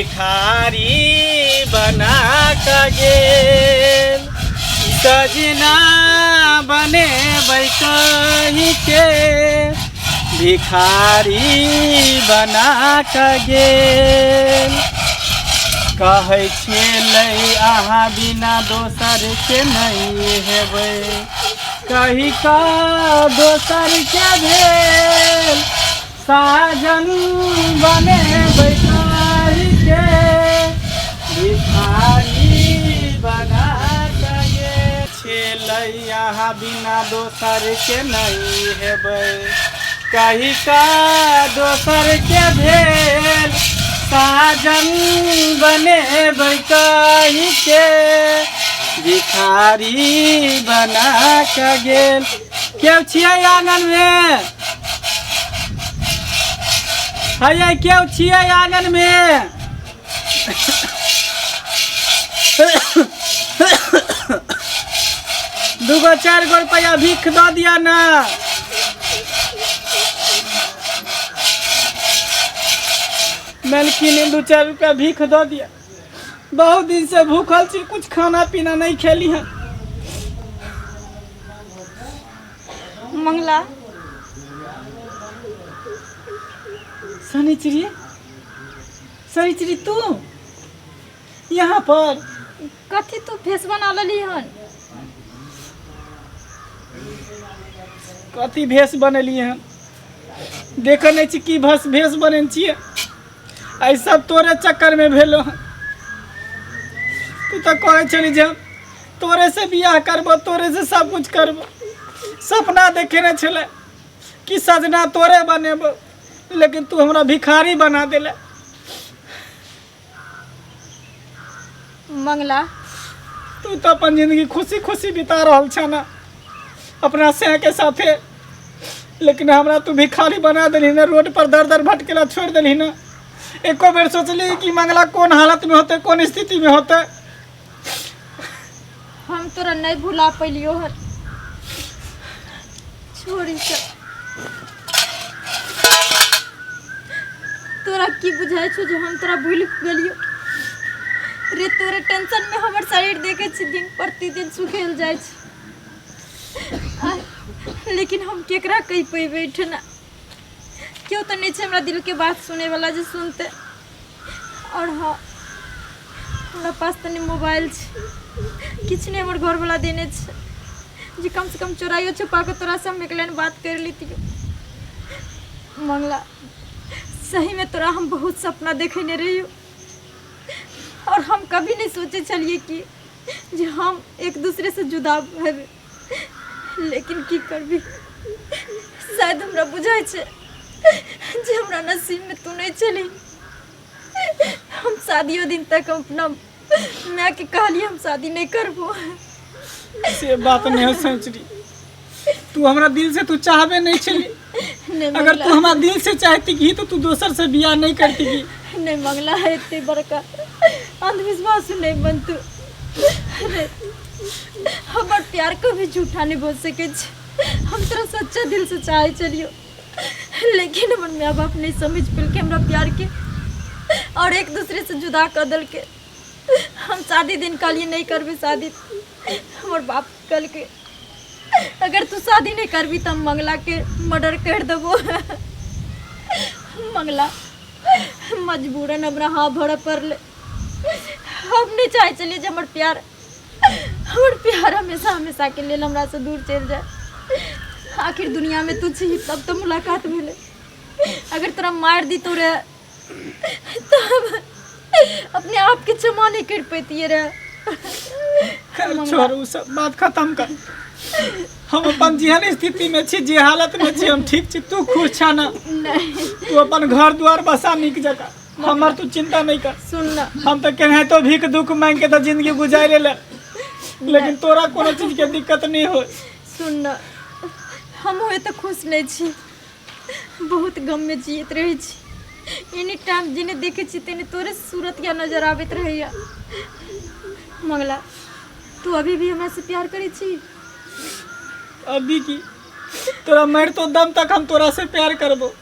भिखारी बना कऽ गेल। सजना बनेबै कहिके भिखारी बना कऽ गेल। कहै छलै अहाँ बिना दोसरके नहि हेबै, कहि कऽ दोसरके भेल। साजन बनेबै कहिके भिखारी बना कऽ गेल। छलै अहाँ बिना दोसरके नहि हेबै, कहि कऽ दोसरके भेल। साजन बनेबै कहिके भिखारी बना कऽ गेल। केओ छियै आङ्गनमे? हैयै, केओ छियै आङ्गनमे? दूगो चारि गो रुपैआ भीख दऽ दिअ ने। मेलखिन, दू चारि रुपैआ भीख दऽ दिअ, बहुत दिन से भूखल छी, कुछ खाना पीना नहीं खेली हन। मंगला। शनिचरी, शनिचरी, तू यहाँ पर? कथी तू फेस बना लेली हन? कथी भेष बनेलियै हन? देखै नहि छी की भस भेष बनेने छियै? एहि सब तोरे चक्करमे भेलो हन। तू तऽ कहै छली जे हम तोरे से बियाह करबो, तोरे से सब कुछ करबो, सपना देखेने छलै कि सजना तोरे बनेबो, लेकिन तू हमरा भिखारी बना देले। मंगला, तू तऽ अपन जिंदगी खुशी खुशी बिता रहल छ ने अपना सह के साथे, लेकिन हमरा तू भिखारी बना देलही ने, रोड पर दर दर भटकेला छोड़ि देलही ने। एको बेर सोचली कि मंगला कोन हालत में होते, कोन स्थिति में होते? हम तोरा नहीं भुला पैलियो हन। छोड़ी सब, तोरा की बुझाइ छौ जे हम तोरा भूलि गेलियो रे? तोरे टेंशन में हमर शरीर देखे छी दिन प्रतिदिन सुखेल जाइ छै। लेकिन हम केकरा कहि पेबै एहिठिना? केओ तऽ नहि छै हमरा दिलके बात सुनैवला जे सुनतै। आओर हँ, हमरा पास तनि मोबाइल छै, किछु नहि हमर घरवला देने छै, जे कमसँ कम चोराइयो छुपा कऽ तोरासँ हम एक लाइन बात करि लेतियौ। मंगला, सहीमे तोरा हम बहुत सपना देखेने रहियौ आओर हम कभी नहि सोचै छलियै कि जे हम एक दूसरेसँ जुदा हेबै, लेकिन की करबी, शायद हमरा बुझाइ छै जे हमरा नसीबमे तू नहि छली। हम शादियो दिन तक हम अपना मायके कहलियै हम शादी नहि करबो। से बात नहीं हो सोचरी, तू हमरा दिल से तू चाहबे नहीं छली। नहि अगर मंगला, तू हमरा दिल से चाहती की तो तू दोसर से बियाह नहीं करती की। नहि मंगला, एते बड़का अंधविश्वास नहि बनतू रे। हमर प्यार कभी झूठा नहीं भऽ सकै छै। हम तोरा सच्चा दिल से चाहे छलियो, लेकिन हमर माय बाप नहीं समझ पेलकै हमरा प्यार के और एक दूसरे से जुदा कऽ देलकै। हम शादी दिन कहलियै नहीं करबै शादी, हमर बाप कहलकै अगर तू शादी नहीं करबी तऽ हम मंगला के मर्डर कर देबो। मंगला, मजबूरन हमरा हाँ भरऽ पड़लै। हम नहीं चाहै छलियै जे हमर प्यार हमेशा हमेशा के लेल हमरा से दूर चलि जाए। आखिर दुनिया में तू छी तब तो मुलाकात भेलै। अगर तोरा मारि दितौ रे तऽ हम अपने आप के क्षमा नहीं कर पैतियै रे। खैर छोड़, उ सब बात खत्म कर। हम अपन जेहन स्थिति में छी, जे हालत में छी, हम ठीक छी। तू खुश छा ना? नहीं। तू अपन घर द्वार बसा नीक जकाँ, हमर तू चिंता नहीं कर। सुन ना। हम तो केनाहितो भीख दुख मांग के तो जिंदगी गुजारे ले, लेकिन तोरा कोनो चीज के दिक्कत नहीं हो। सुन ना, हम तऽ खुश नहीं छी, बहुत गम में जियत रहै छी। एनी टाइम जेने देखै छी तेने तोरे सूरत या नजर आबैत रहैया। मंगला, तू अभी भी हमरा से प्यार करै छी? अभी की, तोरा मर तो दम तक हम तोरा से प्यार करबो।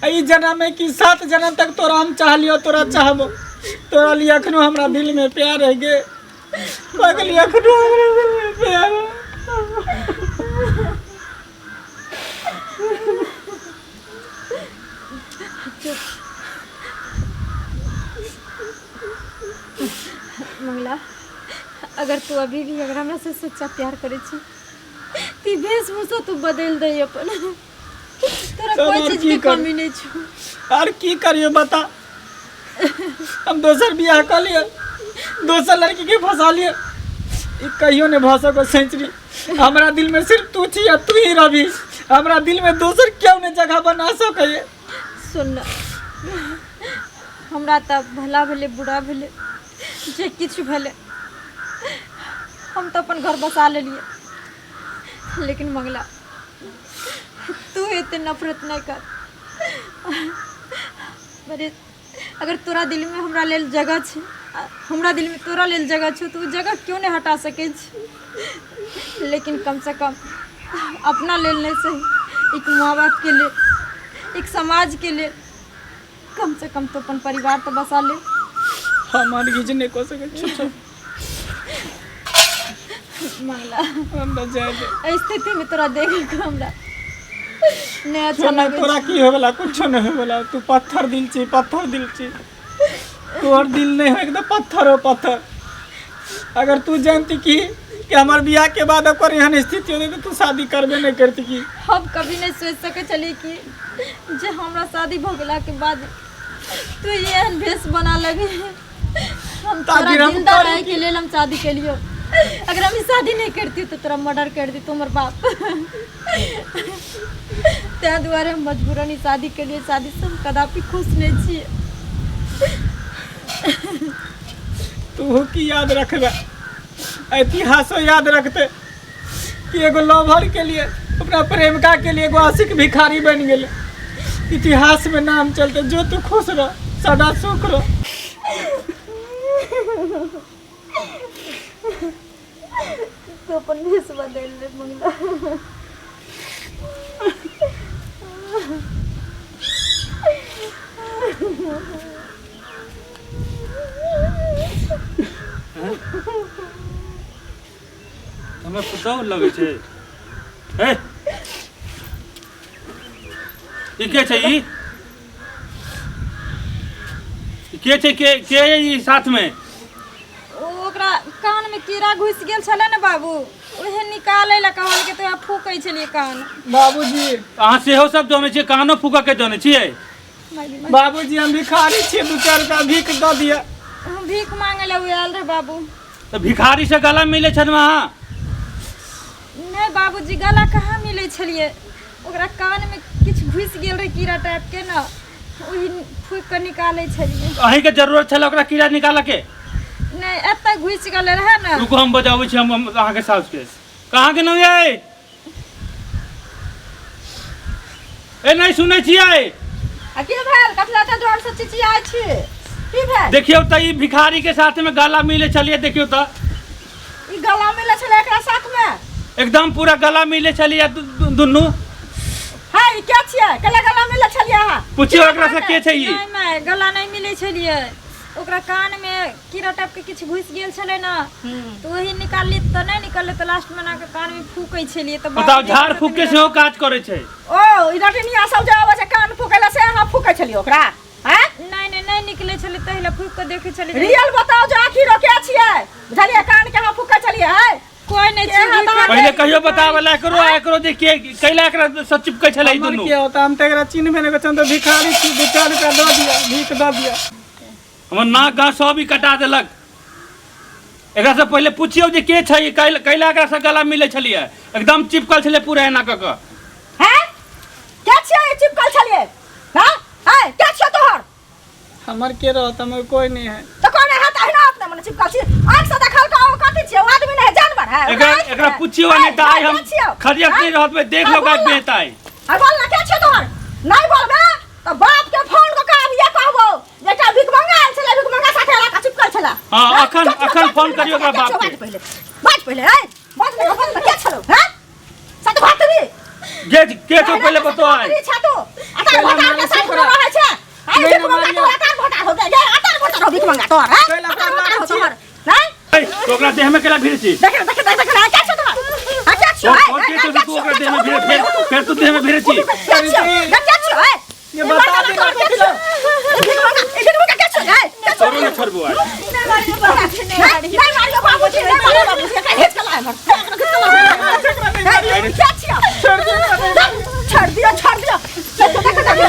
आ ई जन्म में कि 7 जन्म तक तोरा हम चाहलियो, तोरा चाहबो। तोरा लिए अखनो हमरा दिल में प्यार है गे पगली, अखनो हमरा दिल में प्यार है। मंगला, अगर तू अभी भी अगर हमरा से सच्चा प्यार करे छी त ई वेशभूषा तू बदल दे अपन। तोरा तब कोई और चीज की के कर- कमी नहीं छौ। और की करियो बता, हम दोसर बियाह कऽ लिअ, दोसर लड़की के फंसा लिअ, ई कहियो नहि भऽ सको सेंचुरी। हमरा दिल में सिर्फ तू छी आ तू ही रहबी। हमरा दिल में दोसर क्यों नहि जगह बना सकैए। सुन न, हमरा तऽ भला भेलै बुरा भेलै जे किछु भेलै, हम तऽ अपन घर बसा लेलियै, लेकिन मंगला तू एते नफरत नहि कर। अरे अगर तोरा दिलमे हमरा लेल जगह छै, आ हमरा दिलमे तोरा लेल जगह छौ, तऽ ओ जगह क्यों नहि हटा सकै छी? लेकिन कमसँ कम अपना लेल नहि सही, एक माँ बापके लेल, एक समाजके लेल, कमसँ कम तो अपन परिवार तऽ बसा ले। हम हरगिज नहि कऽ सकै छी मंगला। हमरा जाय दे। एहि स्थितिमे तोरा देख कऽ हमरा नहि अच्छा छोना लगै तोरा छै। की होय वाला, कुछो नहीं होय वाला। तू पत्थर दिल छी, पत्थर दिल छी। तोहर दिल नहीं है एकदम पत्थर हो पत्थर। अगर तू जानती की कि हमार बियाह के बाद ओकर एहन स्थिति होते तो तू शादी करबे नहीं करती की? हम कभी नहीं सोच सकै छलियै कि जे हमरा शादी भऽ गेलाके बाद तू एहन भेष बना लेबही। हम तोरा ताकि हम जिंदा करी रहै के लेल हम शादी केलियो। अगर हम ई शादी नहीं करती तो तोरा मर्डर कर दी हमर बाप। ताहि दुआरे हम मजबूरन ई शादी केलियै। शादी से हम कदापि खुश नहीं छियै। तू की याद रखबे, इतिहासो याद रखते कि एगो लवर के लिए, अपना प्रेमिका के लिए एगो आशिक भिखारी बन गेले। इतिहास में नाम चलते। जो तू खुश रह, सदा सुख रह। तू अपन भेष बदलि ले मंगला। हमरा पुतहु लगै छै। हे, ई के छै? ई ई के छै? के के है ई साथमे? ओ ओकरा कानमे कीड़ा घुसि गेल छलै ने बाबू, उहे निकालै लए कहलकै तऽ वएह फूकै छलियै कान। बाबूजी, अहाँ सेहो सब जनै छियै? कानो फूकऽ के जनै छियै? बाबूजी, हम भिखारी छियै, दू चारि रुपया भीख दऽ दिअ। हम भीख मांगे लए आयल रहै बाबू। तऽ भिखारी से गला मिलै छलहुँ अहाँ? नहि बाबूजी, गला कहाँ मिलै छलियै। ओकरा कानमे किछु घुसि गेल रहै कीड़ा टाइपके ने, ओही फूकि कऽ निकालै छलियै। अहीँके जरूरत छलै ओकरा कीड़ा निकालऽ के? नहि, एतऽ घुसि गेल रहै ने। रुकू, हम बजाबै छी हम अहाँके साउसके। कहाँ गेलहुँ यै? ए, नहि सुनै छियै? आ की भेल? कथला तऽ जोर से चिचियाइ छी? की भेल? देखियौ तऽ, ई भिखारी के साथ में गला मिले छलियै। देखियौ तऽ। ई गला मिले छलै एकरा साथ में? एकदम पूरा गला मिले छलियै दुनू। है, ई के छियै? केला गला मिले छलियै अहाँ? पुछियौ एकरा से, के छै ई? नहि माय, गला नहि मिलै छलियै। ओकरा कानमे कीड़ा टाइपके किछु घुसि गेल छलै ने, तऽ वही निकालली तऽ नहि निकललै, तऽ लास्टमे एना कऽ कानमे फूकै छलियै तऽ बताउ, बाबूजी झाड़ फूक के सेहो काज करै छै। ओ ई रटनिया सब जे आबै छै कान फूकै लए, से अहाँ फूकै छलियै ओकरा? हैं? नहि नहि, नहि निकलै छलै, ताहि लए फूकि कऽ देखै छलियै। रियल बताउ जे आखिर ओ के छियै, बुझलियै? कान के अहाँ फूकै छलियै है? कोइ नहि छै भिखारी। पहिले कहियो बतावे ला एकरो एकरो जे के कैला एकरा से चिपकै छलै ई हमर दुनू। की होता, हम तऽ एकरा चिन्हबे नहि करै छी। हम तऽ भिखारी छी, दू चारि रुपया दऽ दिअ, भीख दऽ दिअ। हमर नाक गाँव सब ही कटा देलक। एकरा से पहिले पुछियौ जे के छै, कैला एकरा से गला मिलै छलियै? एकदम चिपकल छलै पूरा एना कऽ कऽ। हैं, के छियै चिपकल छलियै? हैं हैं, के छियै तोहर? हमर के रहत, हमर कोई नहीं है। तो कोन है त अहिना अपने मने चिपकल छी? आँख से देखल का ओ कथी छियै? ओ आदमी नहीं है, जानवर है। एकरा एकरा पुछियौ, नहीं तऽ आइ हम खरियत नहीं रहत बे, देख लो गाय बेत आइ। आ बोल ना, के छियै तोहर? नहीं बोलबे त बाप के फोन क के आबिये कहबो जे एकटा भिखमंगा आयल छलै, भिखमंगा साथे राखा चिपकल छलै। हाँ, अखन अखन फोन करियौ ओकरा बाप के। बाज पहिले, बाज पहिले। ए बाज ने, बोल ना, के छलो? हैं सतभातरी के के छौ पहिले बतो आइ। छै तू अतार भतार के साथ रहै छै। ए नहीं, भिखमंगा मारिया। तू अतार भतार हो गया, अतार भतार हो भिखमंगा। मंगा तोहर हां कैला भतार मारै भतार हो छियै। तोहर नहीं ए, तो ओकरा देह में केला भिड़ै छी देख देख देख देख क्या छौ तोहर हां क्या छौ तोर तोर के छौ तू ओकरा देह में भिड़े फेर फेर तू देह में भिड़ै छी क्या छौ क्या छौ ए ये बता दे ना कथी ला। भीख मंगा ए भीख मंगा क्या छौ ए क्या छौ तोरो नहि छोड़बो आइ नहीं नहीं मारियो बाबूजी नहीं मारियो बाबूजी एकरा घीच के लाए भर एकरा घीच के लाए क्या छियो छोड़ दे एकरा नहीं मारियो। छोड़ दियो छोड़ दियो देखो देखो देखो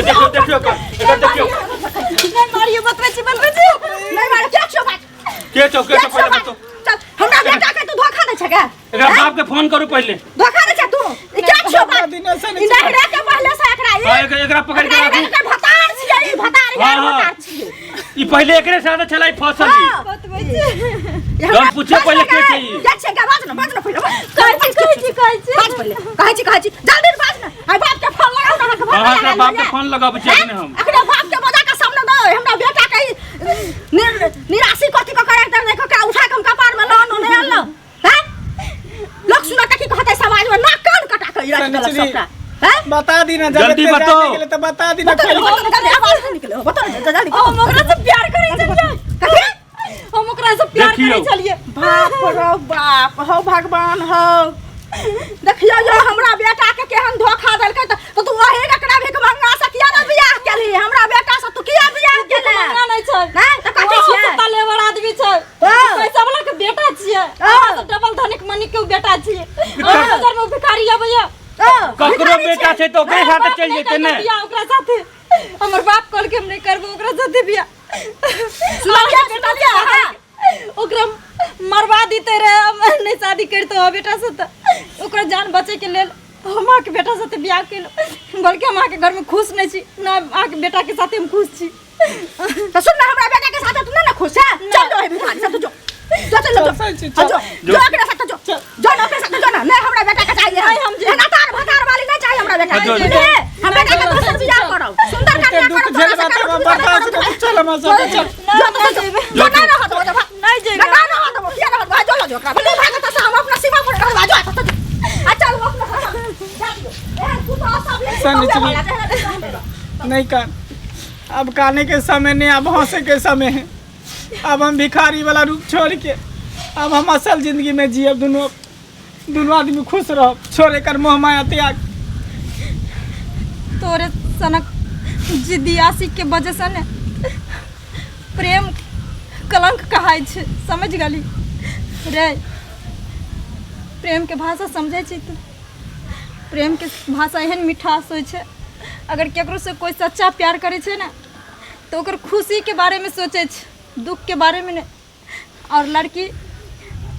देखियौ देखियौ एकर एकर देखियौ नहि मारियो बतबै छी बतबै छी नहीं मारियो क्या छियो बात के छौ के क्या छौ छियो पहिले बात बतो चल हमरा बेटा के तू धोखा दे छके एकरा बाप के फोन करू पहिले धोखा दे छे तू ई क्या छियो बात दिन ऐसा ई नहीं रे के पहले से एकरा ई हाँ एकरा एकरा पकड़ के राखू एकरा भतार छियै ई भतार हाँ, यार हाँ। भतार छियै ई पहिले एकरे साथे छलै फसल ई हाँ। बतबै छी जहन पूछियो पहिले के छै ई क्या छियै के बाज ना बाज ना पहिले कहै छी कहै छी कहै छी बाज पहिले कहै छी कहै छी जल्दी बाज ना आई बाप के फोन लगाउ ना अहाँके हाँ फोन एकरा बाप के फोन लगाबै छी अखने हम अखने बाप के बजा के सामने दो हमरा बेटा के ई निराशी कथी के करे दे देखो के उठा के हम कपार में लोन नहीं आनलो हैं लोग सुनत की कहते समाज में नाक कान कटा के ई राखि देलक सनिचरी। सबटा हैं बता दी ना जब जल्दी एते बताओ। जाने गेलै तऽ बता दी ना बता खोलि बता जल्दी आवाज नहीं निकले बता जल्दी हम ओकरा से प्यार करै छलियै कथी हम ओकरा से प्यार देखियौ। करै छलियै बाप रो बाप हो भगवान हो देखियो जो हमरा बेटा के केहन धोखा देलकै त त तू ओहे एकरा भीख मंगा से किया ने बियाह केलही हमरा बेटा से तू किया बियाह केले मंगा नहि छै नहि तऽ कथी ओ छियै सस्ता लेबर आदमी छै हाँ। पैसा वाला के बेटा छियै हाँ। अहाँ तऽ डबल धनिक मनिक के बेटा छियै अहाँ नजर में भिखारी अबैया हाँ, ककरो भिखारी बेटा छै तऽ ओकरे हमर साथे बाप चलि नहि जेतै ने करतै बियाह ओकरा साथे हमर बाप कहलकै हम नहि करबो ओकरा साथे बियाह सुनलियै सुनलियै अहाँ ओकरा मरवा दिते रहे हम नहि शादी करितहुँ बेटा से तऽ ओकर जान बचैके लेल हम अहाँके बेटा साथे बियाह केलहुँ बल्कि हम अहाँके घरमे खुश नहि छी ना अहाँके बेटाके साथे हम खुश छी तऽ सुन ना हमरा बेटा के साथ तू ना खुश है चल जो है भिखारी साथ जो जो चल जो चल, चल, चल। हाँ, जो जो एकरा साथ जो जो ना ओकरा साथ जो ना नहीं हमरा बेटा के चाहिए नहीं, हम जे- ना तार भतार वाली नहीं चाहिए हमरा बेटा हाँ, जो, के जो। हम बेटा के दोसर बियाह करब सुंदर एते कन्या दुख करब तोरा से झेलबा करब, तब तू बर्दाश्त करब, कर चल हमरा साथे चल जो तो जो जो नहीं रहत हो जो नहीं जेबै ना ना रहत हो किया रहत भाई जो लो जो ओकरा भले भागत से हम अपना सीमा पर रहब जो तो जो आ चल हम अपना घर जा दियो एहन कुत्ता सब ले सनिचरी। नहीं कर अब काने के समय नहीं अब हंसे के समय है अब हम भिखारी वाला रूप छोड़ के अब हम असल जिंदगी में जियब दुनू दुनू आदमी खुश रहब छोड़ एकर मोह माया त्याग तोरे सनक जिद्दी आशिक के वजह से ने प्रेम कलंक कहाइ छै समझ गेली रे प्रेम के भाषा समझै छी तू प्रेम के भाषा एहन मिठास होइ छै अगर केकरो से कोइ सच्चा प्यार करै छै ने तऽ ओकर खुशीके बारेमे सोचै छै दुखके बारेमे नहि आओर लड़की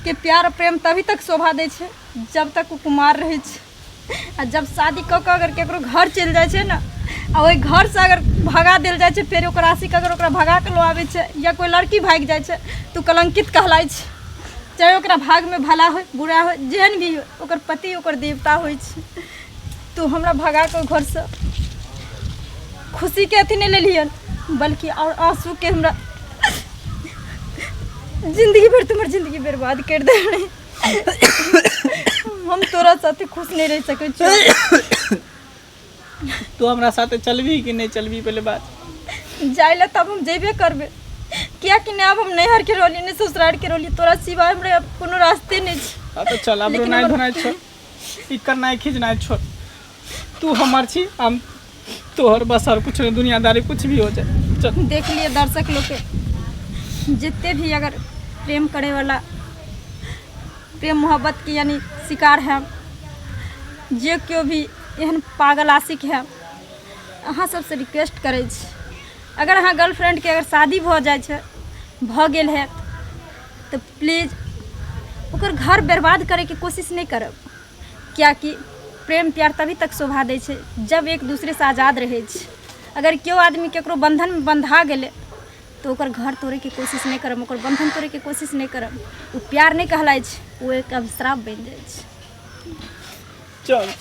के प्यार प्रेम तभी तक शोभा दै छै जब तक ओ कुमार रहै छै आ जब शादी कऽ कऽ अगर केकरो घर चलि जाइ छै ने आ ओहि घरसँ अगर भगा देल जाइ छै फेर ओकर आशिक अगर ओकरा भगा कऽ लऽ आबै छै या कोइ लड़की भागि जाइ छै तऽ ओ कलङ्कित कहलाइ छै चाहे ओकरा भागमे भला होइ बुरा होइ जेहन भी होइ ओकर पति ओकर देवता होइ छै तू हमरा भगा कऽ घरसँ खुशीके अथी नहि लेलियन बल्कि आओर आँसूके हमरा जिंदगी भरि तुमर जिंदगी बर्बाद कर देने हम तोरा साथे खुश नहीं रह सकै छी तू हमरा साथे चलबी कि नहीं चलबी पहले बात जाय ला तब हम जेबे करबे कियाकि नहि आब हम नैहर के रहली नहि ससुरार के रहली तोरा सिवाय हमरा आब कोनो रास्ते नहि छै हाँ तो चल अब लेकिन रोनाइ हमर- धोनाइ छोड़ ई करनाइ खींचनाइ छोड़ तू हमर छी हम तोहर बस और कुछ नहीं दुनियादारी कुछ भी हो जाए चल देख लिए दर्शक लोग के जितने भी अगर प्रेम करे वाला प्रेम मोहब्बत के यानी शिकार है जे केओ भी एहन पागल आशिक है अहाँ सबसँ रिक्वेस्ट करै छी अगर अहाँ गर्लफ्रेंडके अगर शादी भऽ जाइ छै भऽ गेल हैत तऽ प्लीज ओकर घर बर्बाद करैके कोशिश नहि करब किएकि प्रेम प्यार तभी तक शोभा दै छै जब एक दूसरेसँ आजाद रहै छै अगर केओ आदमी ककरो बन्धनमे बन्धा गेलै तऽ ओकर घर तोड़ैके कोशिश नहि करब ओकर बन्धन तोड़ैके कोशिश नहि करब ओ प्यार नहि कहलाइ छै ओ एक अभिश्राप बनि जाइ छै चल।